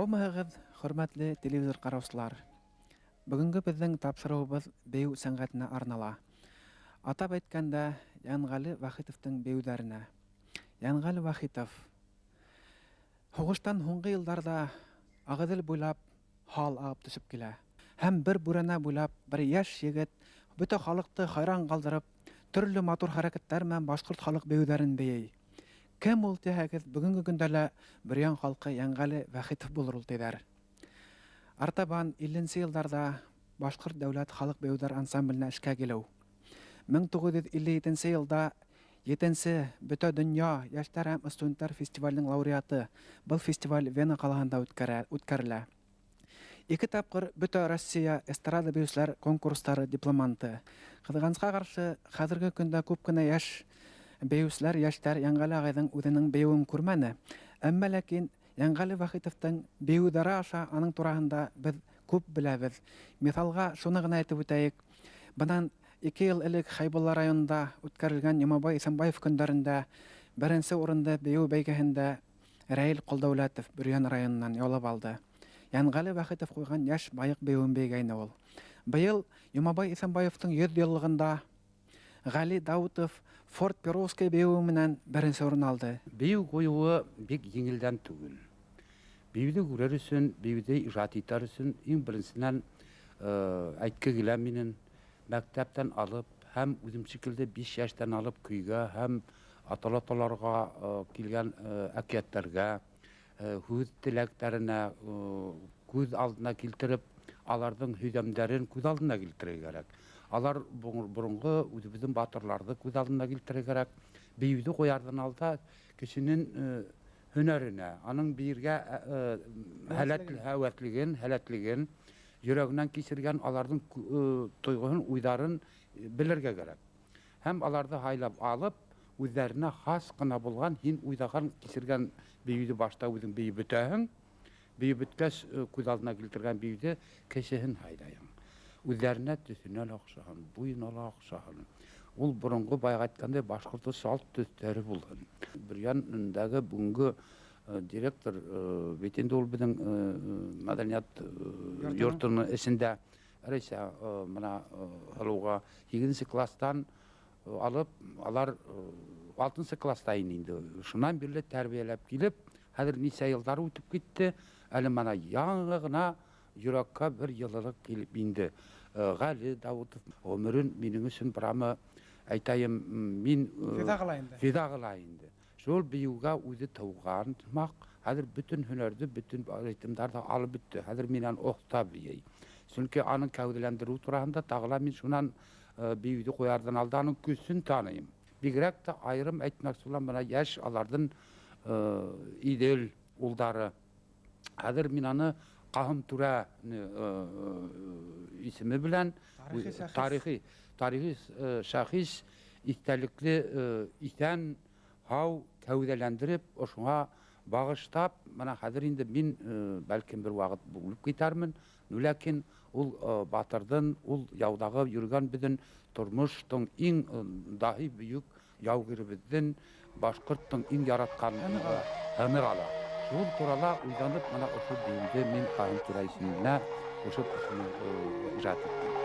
Һаумыһығыҙ, хөрмәтле телевизор ҡараусылар. Бөгөнгө беҙҙең тапшырыуыбыҙ бейеү сәнғәтенә арнала. Атап әйткәндә, Йәнғәле Вахитовтың бейеүҙәренә. Йәнғәле Вахитов һуғыштан һуңғы йылдарҙа Ағиҙел буйлап һал ағып төшөп килә. Һәм бер бүрәнә буйлап бер йәш егет бөтә халыҡты хайран ҡалдырып, төрлө матур хәрәкәттәр менән башҡорт халыҡ бейеүҙәрен бейей. Кем ул тиһәгеҙ, бөгөнгө көндә лә Бөрйән халҡы Йәнғәле Вахитов булыр ул тиҙәр. Артабан 50-нсе йылдарҙа Башҡорт дәүләт халыҡ бейеүҙәр ансамбленә эшкә килеү. 1957 йылда 7-нсе Бөтә донъя йәштәр һәм студенттар фестиваленең лауреаты. Был фестиваль Вена ҡалаһында үткәрелә. Ике тапҡыр Бөтә Россия эстрада бейеүселәр конкурстары дипломанты. Ҡыҙғанысҡа ҡаршы, хәҙерге көндә күп кенә йәш бейеүселәр, йәштәр Йәнғәле ағайҙың үҙенең бейеүен күрмәне. Әммә ләкин Йәнғәле Вахитовтың бейеүҙәре аша аның тураһында беҙ күп беләбеҙ. Миҫалға шуны ғына әйтеп үтәйек. Бынан 2 йыл элек Хәйбулла районында үткәрелгән Йомабай Иҫәнбаев көндәрендә беренсе урынды бейеү бәйгеһендә Рәил Ҡолдәүләтов Бөрйән районынан яулап алды. Йәнғәле Вахитов ҡуйған йәш байыҡ бейеүен бейегәйне ул. Быйыл Йомабай Иҫәнбаевтың 100 йыллығында Ғәли Даутов Форт Перовской бейеүе менән беренсе урын алды. Бейеү ҡуйыуы бик еңелдән түгел. Бейеүҙе күрер өсөн, бейеүҙе ижад итер өсөн иң беренсенән әйтке килә минең мәктәптән алып һәм үҙем шикелле 5 йәштән алып көйгә һәм аталаталарға килгән әкиәттәргә, һүҙ теләктәренә күҙ алдына килтереп, аларҙың һөйҙәмдәрен күҙ алдына килтерергә кәрәк. Алар боронғо үҙебеҙҙең батырларҙы күҙ алдына килтерергә кәрәк. Бейеүҙе ҡуярҙан алда кешенең һөнәренә, аның бейергә һәүәтлеген, һәләтлеген, йөрәгенән кисергән аларҙың тойғоһон, уйҙарын белергә кәрәк. Һәм аларҙы һайлап алып, үҙҙәренә хас ҡына булған, һин уйҙаған, кисергән бейеүҙе башта үҙең бейеп бөтәһең. Бейеп бөткәс, күҙ алдына килтергән бейеүҙе кешеһен һайлайһың. Үҙҙәренә төҫөнә лә оҡшаһын, буйына ла оҡшаһын. Ул боронғо байға әйткәндәй башҡорто салт төҫтәре булһын. Бөрйәндәге бөгөнгө директор бит инде ул беҙҙең мәҙәниәт йортоноң эсендә Рәйсә мына һылыуға 8-нсе класстан алып, алар 6-нсы класста ине инде. Шунан бирле тәрбиәләп килеп, хәҙер нисә йылдар үтеп китте, әле мына яңы ғына йөрәккә бер йылылыҡ килеп инде. Ғәли Даутов ғүмерен минең өсөн брамы әйтәйем, мин фиҙа ҡыла инде. Фиҙа ҡыла инде. Шул бейеүгә үҙе тыуған һымаҡ, хәҙер бөтөн һөнәрҙе, бөтөн ритмдарҙы алып бөттө. Хәҙер минән оҫта бейей. Сөнки аның кәүҙәләндереү тураһында тағы ла мин шунан бейеүҙе ҡуярҙан алда аның көсөн таныйым. Бигерәк тә айырым әйтмәксе булам, бына йәш аларҙың Иҙел улдары. Хәҙер мин аны Ҡаһым Түрә исеме белән тарихи шәхес иҫтәлекле иҫән һау кәүҙәләндереп, ошоңа бағыштап, мына хәҙер инде мин бәлкем бер ваҡыт үлеп китәрмен, ләкин ул батырҙың, ул яуҙағы йөрөгән беҙҙең тормоштоң иң даһи бөйөк яугиребеҙҙең, башҡорттоң иң яратҡан һыны ҡала. Шул турала уйланып, мына ошо бейеүҙе мин Ҡаһым Түрә исеменә ҡушып ошоно ижад иттем.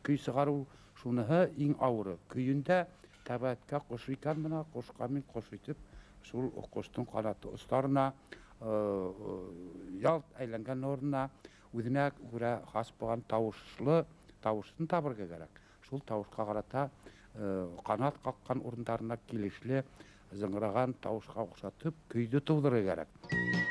Көй сығарыу шуныһы иң ауыры. Көйөндә тәбиғәткә ҡош икән бына, ҡошҡа мин ҡош итеп, шул ҡоштоң ҡанаты остарына, ялт әйләнгән урынына, үҙенә күрә хас булған тауышлы тауышын табырға кәрәк. Шул тауышҡа ҡарата ҡанат ҡаҡҡан урындарына килешле зыңғыраған тауышҡа оҡшатып көйҙө тыуҙырырға кәрәк.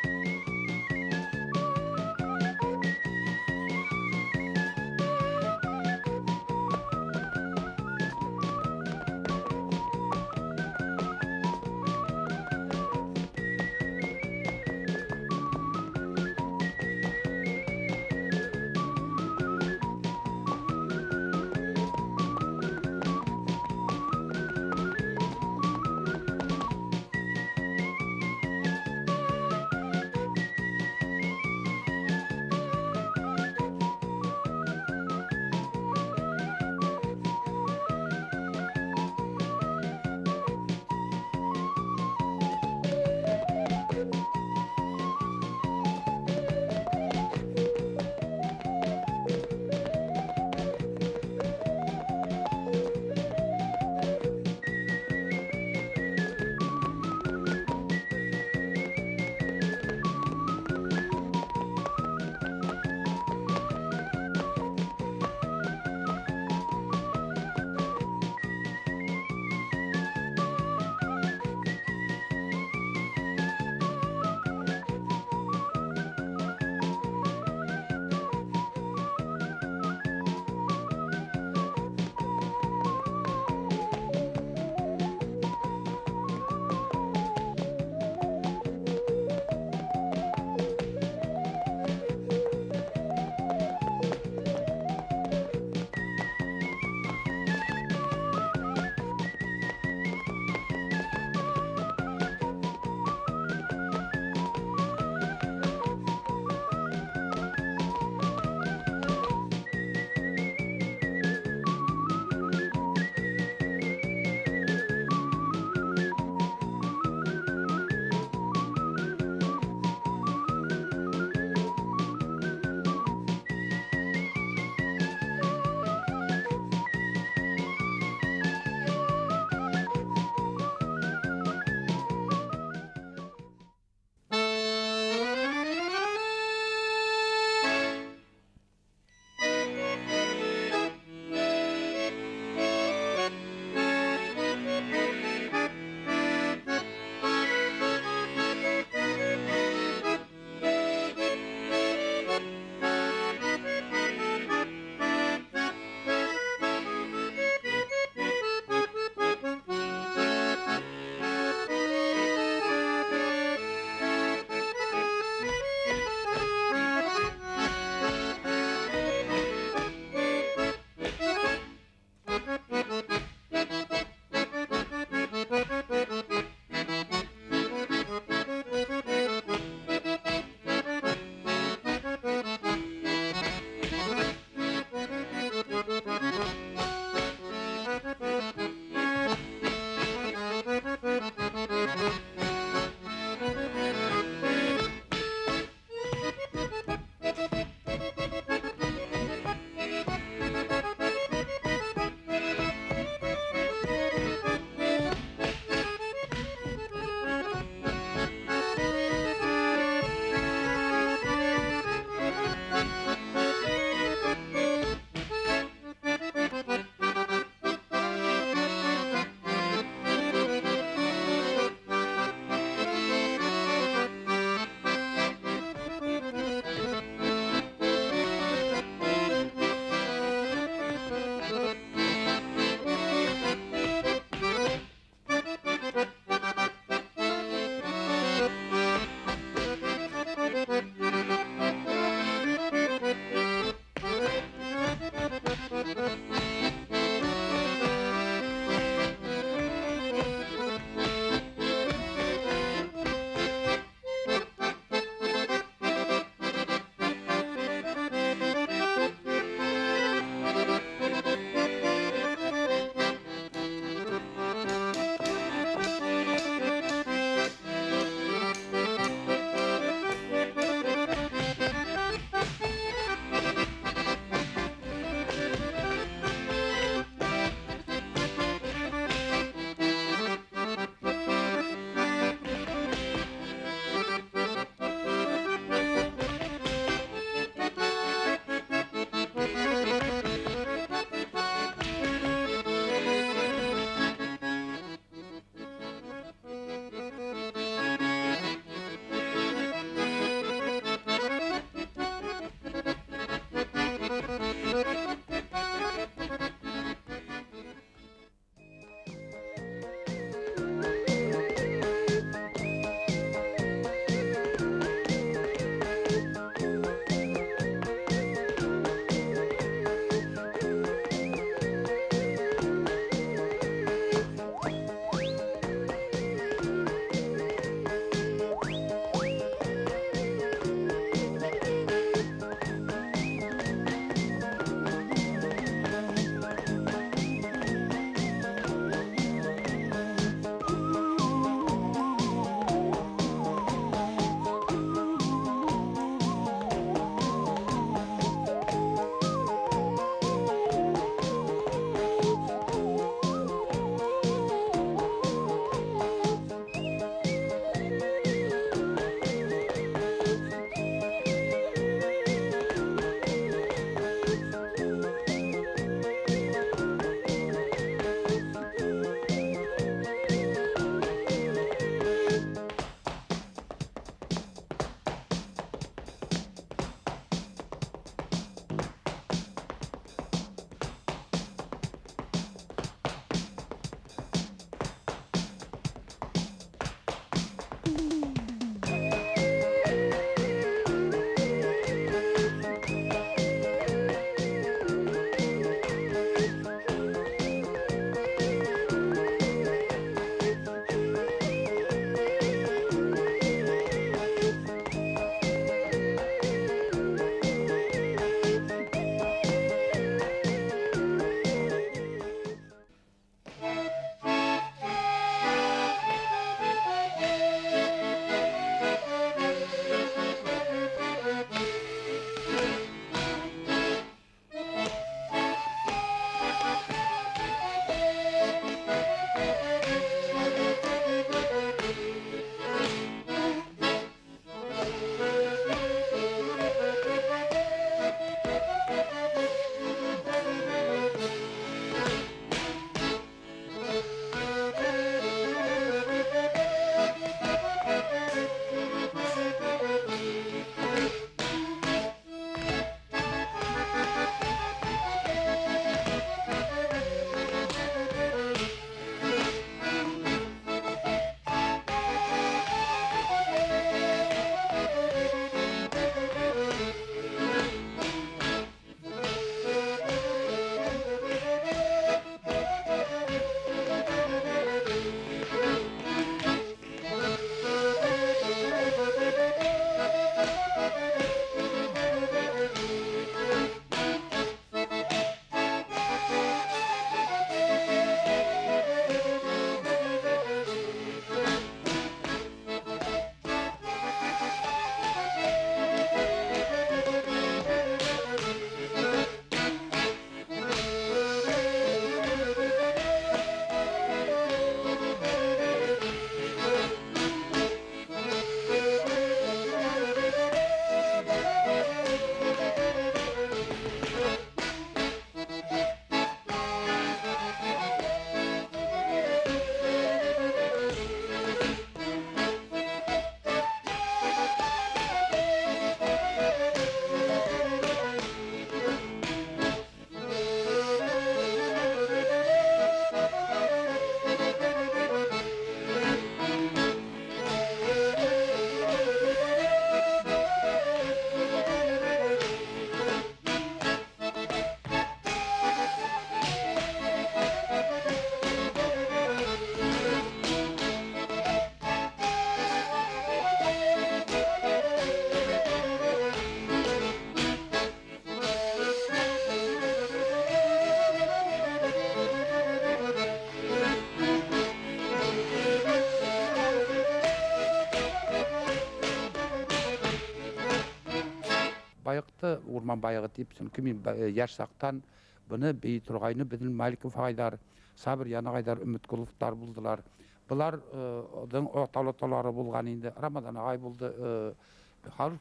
Урманбайығы тип, сөнки мин йәш саҡтан быны бейей торғайны беҙҙең Маликов ағайҙар, Сабирйән ағайҙар, Өмөтколовтар булдылар. Быларҙың аталы булған инде, Рамаҙан ағай булды.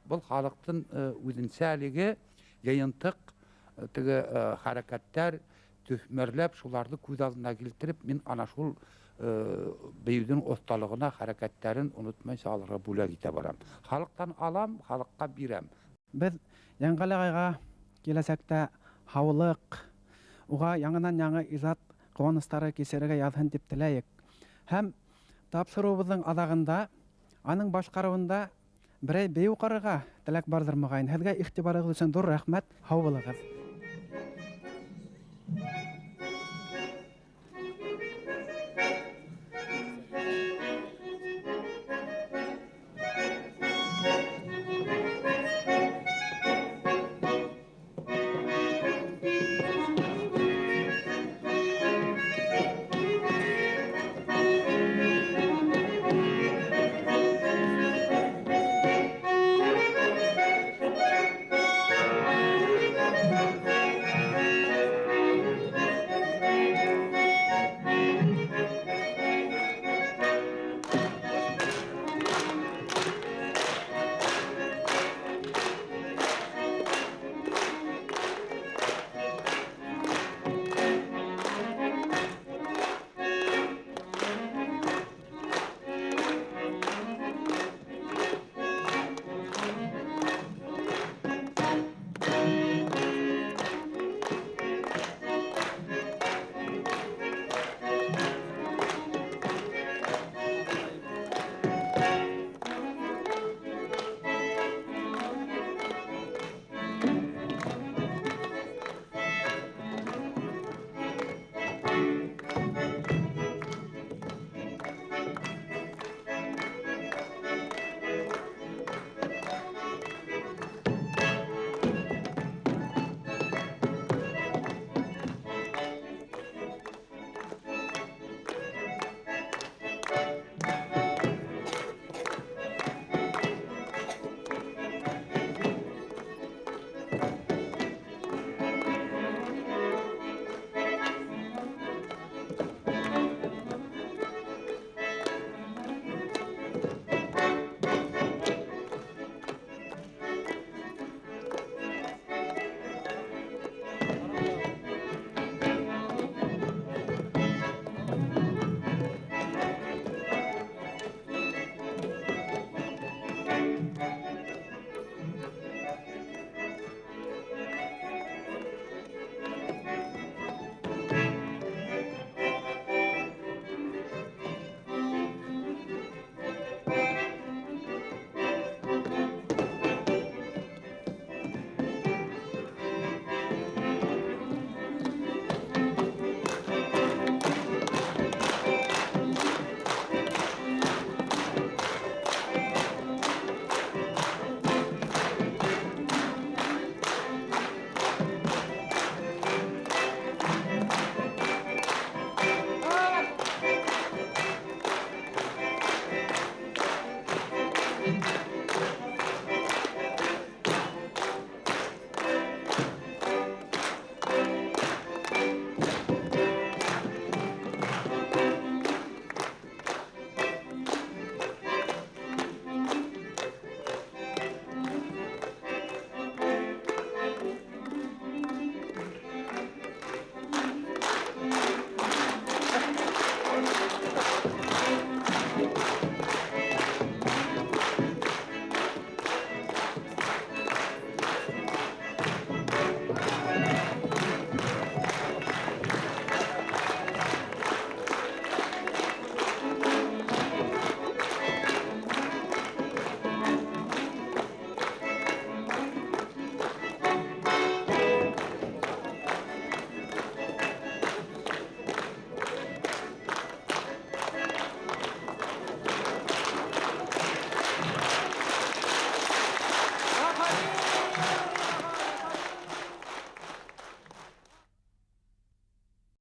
Был халыҡтың үҙенсәлеге йыйынтыҡ теге хәрәкәттәр төҫмөрләп, шуларҙы күҙ алдына килтереп, мин ана шул бейеүҙең оҫталығына хәрәкәттәрен онотмайса аларға бүләк итә барам. Халыҡтан алам, халыҡҡа бирәм. Беҙ Йәнғәле ағайға киләсәктә һаулыҡ, уға яңынан-яңы ижад ҡыуаныстары кисерергә яҙһын тип теләйек. Һәм тапшырыуыбыҙҙың аҙағында аның башҡарыуында берәй бейеү ҡарарға теләк барҙыр, моғайын. Һеҙгә иғтибарығыҙ өсөн ҙур рәхмәт. Һау булығыҙ.